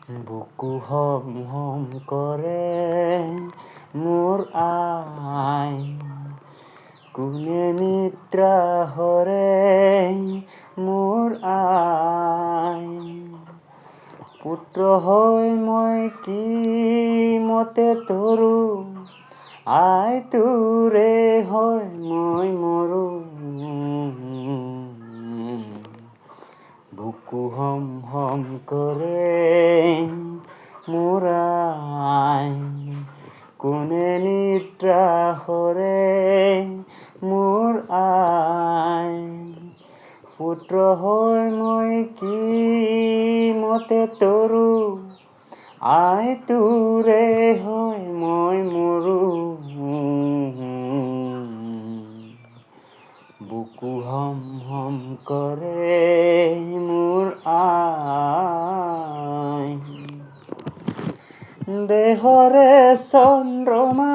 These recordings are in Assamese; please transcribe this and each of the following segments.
বুকু হম হম কৰে মোৰ আই, কোনে নিদ্ৰা হৰে মোৰ আই। পুত্ৰ হৈ মই কি মতে তৰো, আই তোৰে হৈ মই মৰো। বুকু হম হম কৰে মোৰ আই, কোনে নিদ্ৰা হৰে মোৰ আই। পুত্ৰ হৈ মই কি মতে তৰো, আই তোৰে হৈ মই মৰো। বুকু হম হম কৰে মোৰ আই। দেহৰে চন্দ্ৰমা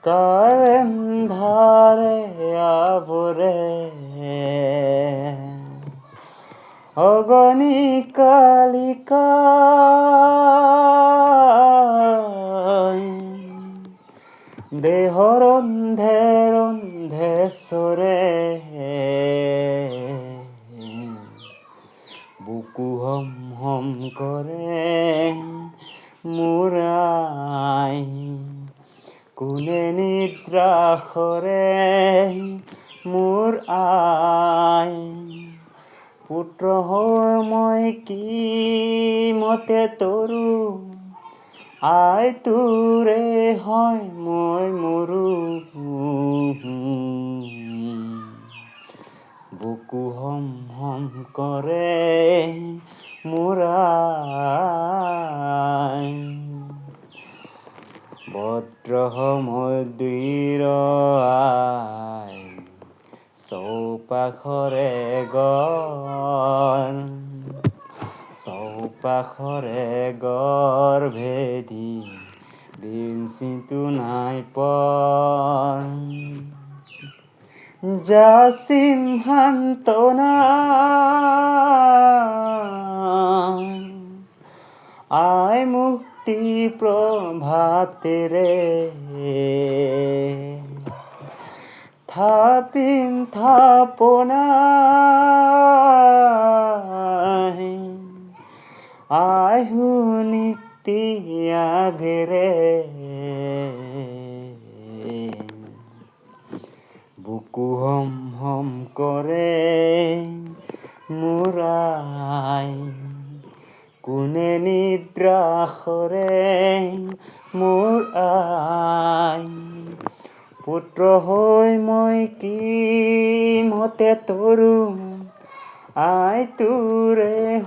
কাৰেন্ধাৰে আৱৰে, অগণি কালিকা দেহৰ অন্ধে ৰন্ধে চৰে। বুকু হম হম কৰে মোৰ আই, কোনে নিদ্ৰা হৰে মোৰ আই। পুত্ৰ হৈ মই কি মতে তৰো, আই তোৰে হৈ মই মৰো। বুকু হম হম কৰে মোৰ আই। ভদ্ৰ সমুদ্ৰ আই, চৌপাশৰে গড়, চৌপাশৰে গড় ভেদি বিঞ্চিতো নাই পৰ। যাচিম সান্তনা আই মুক্তি প্ৰভাতেৰে, থাপিম থাপনা আই শুনিতি আগেৰে। বুকু হম হম কৰে মোৰ আই, কোনে নিদ্ৰা হৰে মোৰ আই। পুত্ৰ হৈ মই কি মতে তৰো, আই তোৰে